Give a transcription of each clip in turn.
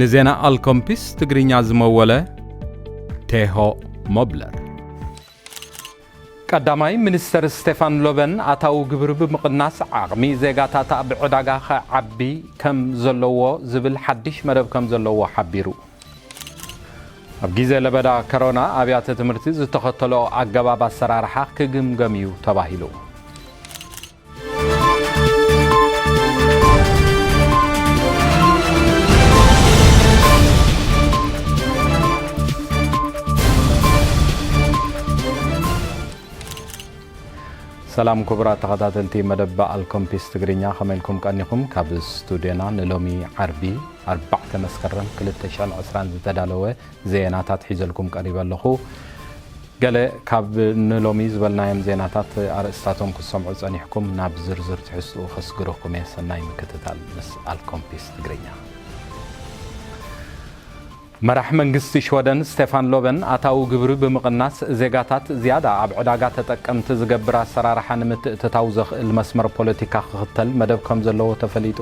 ንዜና ኣልኮምፒስ ትግርኛ ዝመወለ ቴሆ ሞብለር። ቀዳማይ ሚኒስተር ስቴፋን ሎበን ኣታዊ ግብሪ ብምቕናስ ዓቕሚ ዜጋታት ኣብ ዕዳጋ ከዓቢ ከም ዘለዎ ዝብል ሓድሽ መደብ ከም ዘለዎ ሓቢሩ። ኣብ ግዜ ለበዳ ከሮና ኣብያተ ትምህርቲ ዝተኸተሎ ኣገባብ ኣሰራርሓ ክግምገም እዩ ተባሂሉ። ሰላም ክቡራት ተኸታተልቲ መደብ ኣልኮምፒስ ትግርኛ፣ ከመይ ኢልኩም ቀኒኹም? ካብ ስቱድዮና ንሎሚ ዓርቢ ኣርባዕተ መስከረም ክልተ ሽሕን ዕስራን ዝተዳለወ ዜናታት ሒዘልኩም ቀሪበ ኣለኹ። ገለ ካብ ንሎሚ ዝበልናዮም ዜናታት ኣርእስታቶም ክትሰምዑ ጸኒሕኩም፣ ናብ ዝርዝር ትሕዝትኡ ከስግረኩም እየ። ሰናይ ምክትታል ምስ ኣልኮምፒስ ትግርኛ። መራሕ መንግስቲ ሽወደን ስቴፋን ሎበን ኣታዊ ግብሪ ብምቕናስ ዜጋታት ዝያዳ ኣብ ዕዳጋ ተጠቀምቲ ዝገብር ኣሰራርሓ ንምትእትታው ዘኽእል መስመር ፖለቲካ ክኽተል መደብ ከም ዘለዎ ተፈሊጡ።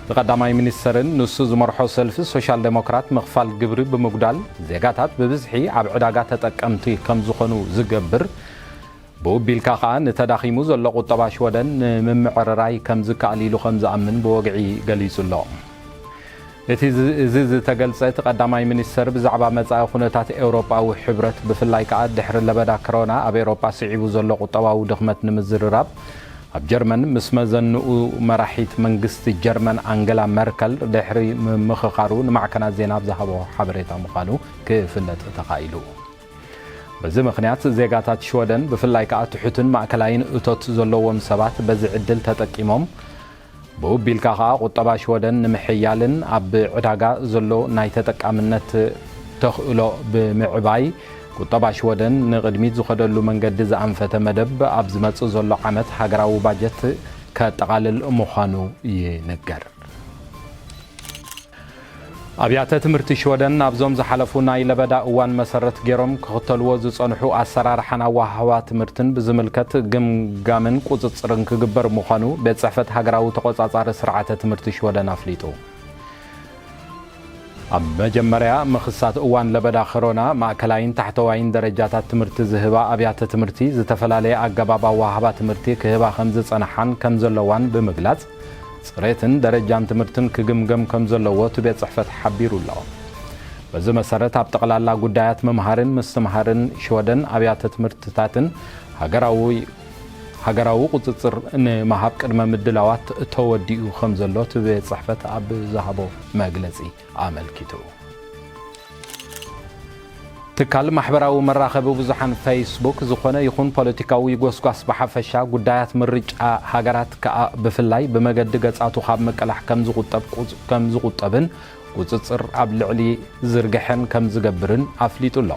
እቲ ቀዳማይ ሚኒስተርን ንሱ ዝመርሖ ሰልፊ ሶሻል ዴሞክራት ምኽፋል ግብሪ ብምጉዳል ዜጋታት ብብዝሒ ኣብ ዕዳጋ ተጠቀምቲ ከም ዝኾኑ ዝገብር፣ ብኡ ቢልካ ከኣ ንተዳኺሙ ዘሎ ቁጠባ ሽወደን ንምምዕርራይ ከም ዝከኣል ኢሉ ከም ዝኣምን ብወግዒ ገሊጹ ኣሎ። እቲ ዝ-፣ እዚ ዝተገልጸ እቲ ቀዳማይ ሚኒስተር ብዛዕባ መጻኢ ኩነታት ኤውሮጳዊ ሕብረት ብፍላይ ከኣ ድሕሪ ለበዳ ክሮና ኣብ ኤውሮጳ ስዒቡ ዘሎ ቁጠባዊ ድኽመት ንምዝርራብ ኣብ ጀርመን ምስ መዘንኡ መራሒት መንግስቲ ጀርመን ኣንገላ መርከል ድሕሪ ምምኽኻሩ ንማዕከናት ዜና ኣብ ዝሃቦ ሓበሬታ ምዃኑ ክፍለጥ ተኻኢሉ። በዚ ምኽንያት ዜጋታት ሽወደን ብፍላይ ከኣ ትሑትን ማእከላይን እቶት ዘለዎም ሰባት በዚ ዕድል ተጠቂሞም ብኡ ቢልካ ከኣ ቁጠባ ሽወደን ንምሕያልን ኣብ ዕዳጋ ዘሎ ናይ ተጠቃምነት ተኽእሎ ብምዕባይ ቁጠባ ሽወደን ንቕድሚት ዝኸደሉ መንገዲ ዝኣንፈተ መደብ ኣብ ዝመጽእ ዘሎ ዓመት ሃገራዊ ባጀት ከጠቓልል ምዃኑ ይንገር። ኣብያተ ትምህርቲ ሽወደን ናብዞም ዝሓለፉ ናይ ለበዳ እዋን መሰረት ገይሮም ክኽተልዎ ዝጸንሑ ኣሰራርሓን ኣወሃህባ ትምህርትን ብዝምልከት ግምጋምን ቁጽጽርን ክግበር ምዃኑ ቤት ጽሕፈት ሃገራዊ ተቖጻጻሪ ስርዓተ ትምህርቲ ሽወደን ኣፍሊጡ። ኣብ መጀመርያ ምኽሳት እዋን ለበዳ ከሮና ማእከላይን ታሕተዋይን ደረጃታት ትምህርቲ ዝህባ ኣብያተ ትምህርቲ ዝተፈላለየ ኣገባብ ኣወሃህባ ትምህርቲ ክህባ ከም ዝጸንሓን ከም ዘለዋን ብምግላጽ፣ ጽሬትን ደረጃን ትምህርትን ክግምገም ከም ዘለዎ እቲ ቤት ጽሕፈት ሓቢሩ ኣሎ። በዚ መሰረት፣ ኣብ ጠቕላላ ጉዳያት ምምሃርን ምስትምሃርን ሽወደን ኣብያተ ትምህርትታትን ሃገራዊ፣ ሃገራዊ ቁጽጽር ንምሃብ ቅድመ ምድላዋት ተወዲኡ ከም ዘሎ እቲ ቤት ጽሕፈት ኣብ ዝሃቦ መግለጺ ኣመልኪቱ። ትካል ማሕበራዊ መራኸቢ ብዙሓን ፌስቡክ፣ ዝኾነ ይኹን ፖለቲካዊ ጎስጓስ ብሓፈሻ፣ ጉዳያት ምርጫ ሃገራት ከኣ ብፍላይ፣ ብመገዲ ገጻቱ ካብ ምቅላሕ ከም ዝቑጠብ ቁጽ-፣ ከም ዝቑጠብን ቁጽጽር ኣብ ልዕሊ ዝርግሐን ከም ዝገብርን ኣፍሊጡ ኣሎ።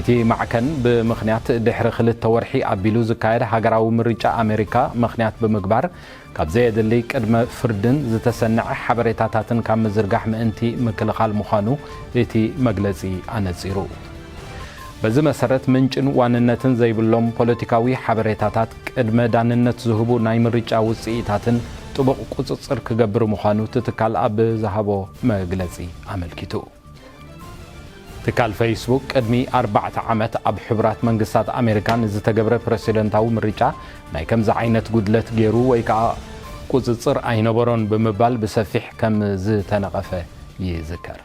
እቲ ማዕከን ብምኽንያት ድሕሪ ክልተ ወርሒ ኣቢሉ ዝካየድ ሃገራዊ ምርጫ ኣሜሪካ ምኽንያት ብምግባር፣ ካብ ዘየድሊ ቅድመ ፍርድን ዝተሰንዐ ሓበሬታታትን ካብ ምዝርጋሕ ምእንቲ ምክልኻል ምዃኑ እቲ መግለጺ ኣነጺሩ። በዚ መሰረት፣ ምንጭን ዋንነትን ዘይብሎም ፖለቲካዊ ሓበሬታታት፣ ቅድመ ዳንነት ዝህቡ ናይ ምርጫ ውጽኢታትን ጥቡቕ ቁጽጽር ክገብር ምዃኑ እቲ ትካል ኣብ ዝሃቦ መግለጺ ኣመልኪቱ። ትካል ፌስቡክ ቅድሚ ኣርባዕተ ዓመት ኣብ ሕቡራት መንግስታት ኣሜሪካ ንዝተገብረ ፕረሲደንታዊ ምርጫ ናይ ከምዚ ዓይነት ጉድለት ገይሩ ወይ ከኣ ቁጽጽር ኣይነበሮን ብምባል ብሰፊሕ ከም ዝተነቐፈ ይዝከር።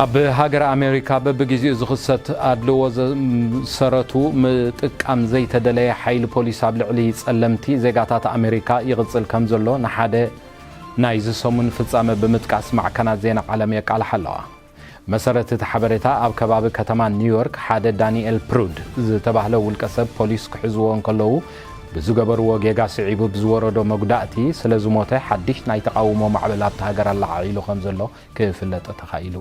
ኣብ ሃገረ ኣሜሪካ በብግዜኡ ዝኽሰት ኣድልዎ ዘሰረቱ ምጥቃም ዘይተደለየ ሓይሊ ፖሊስ ኣብ ልዕሊ ጸለምቲ ዜጋታት ኣሜሪካ ይቕጽል ከም ዘሎ ንሓደ ናይዚ ሰሙን ፍጻመ ብምጥቃስ ማዕከናት ዜና ዓለም የቃልሓ ኣለዋ። መሰረት እቲ ሓበሬታ፣ ኣብ ከባቢ ከተማ ኒውዮርክ ሓደ ዳንኤል ፕሩድ ዝተባህለ ውልቀ ሰብ ፖሊስ ክሕዝዎ እንከለዉ ብዝገበርዎ ጌጋ ስዒቡ ብዝወረዶ መጉዳእቲ ስለ ዝሞተ ሓድሽ ናይ ተቓውሞ ማዕበል ኣብታ ሃገር ኣለዓዒሉ ከም ዘሎ ክፍለጥ ተኻኢሉ።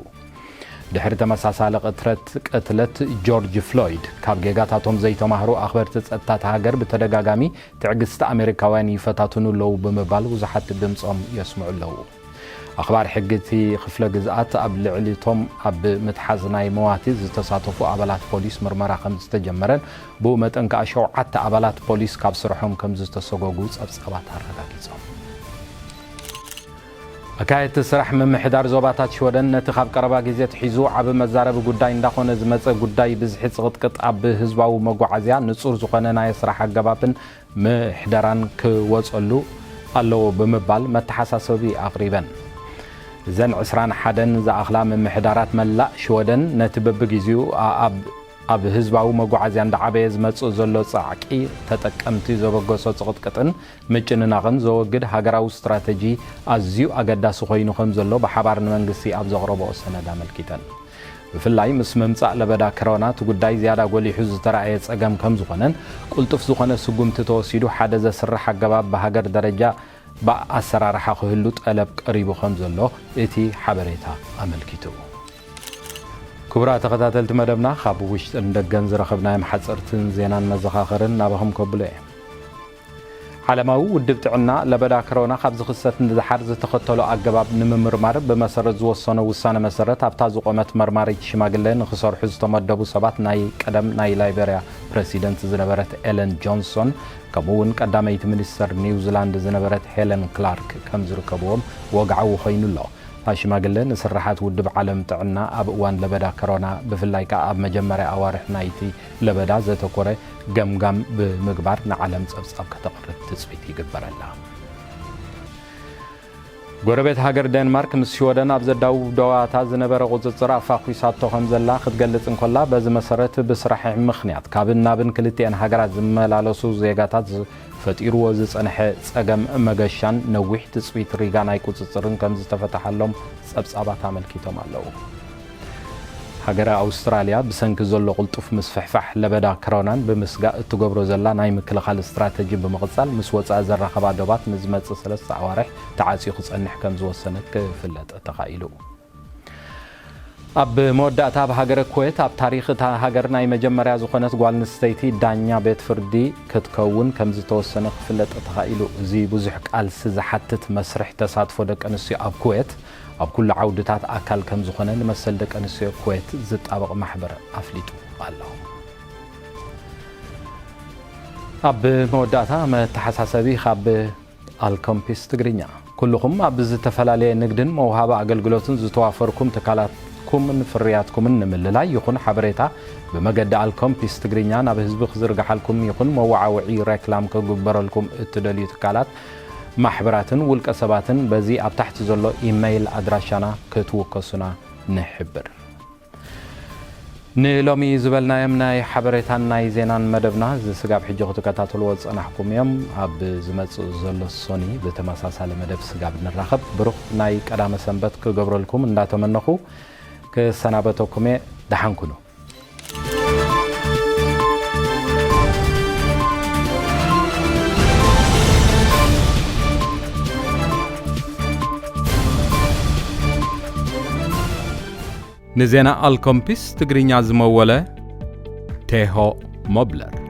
ድሕሪ ተመሳሳሊ ቅትረት፣ ቅትለት ጆርጅ ፍሎይድ፣ ካብ ጌጋታቶም ዘይተማህሩ ኣኽበርቲ ጸጥታ እታ ሃገር ብተደጋጋሚ ትዕግስቲ ኣሜሪካውያን ይፈታትኑ ኣለዉ ብምባል ብዙሓት ድምጾም የስምዑ ኣለዉ። ኣኽባር ሕጊ እቲ ክፍለ ግዝኣት ኣብ ልዕሊ እቶም ኣብ ምትሓዝ ናይ መዋቲ ዝተሳተፉ ኣባላት ፖሊስ ምርመራ ከም ዝተጀመረን ብኡ መጠን ከኣ ሸውዓተ ኣባላት ፖሊስ ካብ ስርሖም ከም ዝተሰጎጉ ጸብጻባት ኣረጋጊጾም። ኣካየድቲ ስራሕ ምምሕዳር ዞባታት ሽወደን ነቲ ካብ ቀረባ ግዜ ኣትሒዙ ዓቢ መዛረቢ ጉዳይ እንዳኾነ ዝመጸ ጉዳይ ብዝሒ ጽቕጥቅጥ ኣብ ህዝባዊ መጓዓዝያ ንጹር ዝኾነ ናይ ስራሕ ኣገባብን ምሕደራን ክወጸሉ ኣለዎ ብምባል መተሓሳሰቢ ኣቕሪበን። እዘን ዕስራን ሓደን ዝኣኽላ ምምሕዳራት መላእ ሽወደን ነቲ በብግዜኡ ኣብ ኣብ ህዝባዊ መጓዓዝያ እንዳዓበየ ዝመጽእ ዘሎ ጻዕቂ ተጠቀምቲ ዘበገሶ ጽቕጥቅጥን ምጭንናቕን ዘወግድ ሃገራዊ ስትራተጂ ኣዝዩ ኣገዳሲ ኮይኑ ከም ዘሎ ብሓባር ንመንግስቲ ኣብ ዘቕረብኦ ሰነድ ኣመልኪተን። ብፍላይ ምስ ምምጻእ ለበዳ ከሮና እቲ ጉዳይ ዝያዳ ጎሊሑ ዝተራእየ ጸገም ከም ዝኾነን ቅልጡፍ ዝኾነ ስጉምቲ ተወሲዱ ሓደ ዘስርሕ ኣገባብ ብሃገር ደረጃ ብኣሰራርሓ ክህሉ ጠለብ ቀሪቡ ከም ዘሎ እቲ ሓበሬታ ኣመልኪቱ። ክቡራት ተኸታተልቲ መደብና፣ ካብ ውሽጥን ደገን ዝረኸብናዮም ሓጸርትን ዜናን መዘኻኸርን ናባኹም ከብሎ እየ። ዓለማዊ ውድብ ጥዕና ለበዳ ከሮና ካብ ዝኽሰት ንደሓር ዝተኸተሎ ኣገባብ ንምምርማር ብመሰረት ዝወሰኖ ውሳነ መሰረት ኣብታ ዝቖመት መርማሪት ሽማግለ ንኽሰርሑ ዝተመደቡ ሰባት ናይ ቀደም ናይ ላይቤርያ ፕረሲደንት ዝነበረት ኤለን ጆንሶን ከምኡ እውን ቀዳመይቲ ሚኒስተር ኒውዚላንድ ዝነበረት ሄለን ክላርክ ከም ዝርከብዎም ወግዓዊ ኮይኑ ኣሎ። እታ ሽማግለ ንስርሓት ውድብ ዓለም ጥዕና ኣብ እዋን ለበዳ ከሮና ብፍላይ ከኣ ኣብ መጀመርያ ኣዋርሕ ናይቲ ለበዳ ዘተኮረ ገምጋም ብምግባር ንዓለም ጸብጻብ ከተቕርብ ትጽቢት ይግበረላ። ጎረቤት ሃገር ዴንማርክ ምስ ሽወደን ኣብ ዘዳውብ ደዋታ ዝነበረ ቁጽጽር ኣፋኲሳቶ ከም ዘላ ክትገልጽ እንከላ፣ በዚ መሰረት ብስራሕ ምኽንያት ካብን ናብን ክልቲኤን ሃገራት ዝመላለሱ ዜጋታት ፈጢርዎ ዝጸንሐ ጸገም መገሻን ነዊሕ ትጽቢት ሪጋ ናይ ቁጽጽርን ከም ዝተፈትሓሎም ጸብጻባት ኣመልኪቶም ኣለዉ። ሃገረ ኣውስትራልያ ብሰንኪ ዘሎ ቅልጡፍ ምስፍሕፋሕ ለበዳ ከሮናን ብምስጋእ እትገብሮ ዘላ ናይ ምክልኻል ስትራተጂ ብምቕጻል፣ ምስ ወጻኢ ዘራኸባ ዶባት ንዝመጽእ ሰለስተ ኣዋርሕ ተዓጽዩ ክጸንሕ ከም ዝወሰነት ክፍለጥ ተኻኢሉ። ኣብ መወዳእታ፣ ኣብ ሃገረ ኩዌት ኣብ ታሪኽ እታ ሃገር ናይ መጀመርያ ዝኾነት ጓል ኣንስተይቲ ዳኛ ቤት ፍርዲ ክትከውን ከም ዝተወሰነ ክፍለጥ ተኻኢሉ። እዚ ብዙሕ ቃልሲ ዝሓትት መስርሕ ተሳትፎ ደቂ ኣንስትዮ ኣብ ኩዌት ኣብ ኩሉ ዓውድታት ኣካል ከም ዝኾነ ንመሰል ደቂ ኣንስትዮ ኩዌት ዝጣበቕ ማሕበር ኣፍሊጡ ኣሎ። ኣብ መወዳእታ፣ መተሓሳሰቢ ካብ ኣልኮምፒስ ትግርኛ። ኩልኹም ኣብ ዝተፈላለየ ንግድን መውሃቢ ኣገልግሎትን ዝተዋፈርኩም ትካላትኩምን ፍርያትኩምን ንምልላይ ይኹን ሓበሬታ ብመገዲ ኣልኮምፒስ ትግርኛ ናብ ህዝቢ ክዝርግሓልኩም ይኹን መወዓውዒ ሬክላም ክግበረልኩም እትደልዩ ትካላት፣ ማሕበራትን ውልቀ ሰባትን በዚ ኣብ ታሕቲ ዘሎ ኢመይል ኣድራሻና ክትውከሱና ንሕብር። ንሎሚ ዝበልናዮም ናይ ሓበሬታን ናይ ዜናን መደብና እዚ ስጋብ ሕጂ ክትከታተልዎ ዝጸናሕኩም እዮም። ኣብ ዝመጽእ ዘሎ ሶኒ ብተመሳሳሊ መደብ ስጋብ ንራኸብ፣ ብሩኽ ናይ ቀዳመ ሰንበት ክገብረልኩም እንዳተመነኹ ክሰናበተኩም እየ። ደሓን ኩኑ። ንዜና ኣልኮምፒስ ትግርኛ ዝመወለ ቴሆ ሞብለር።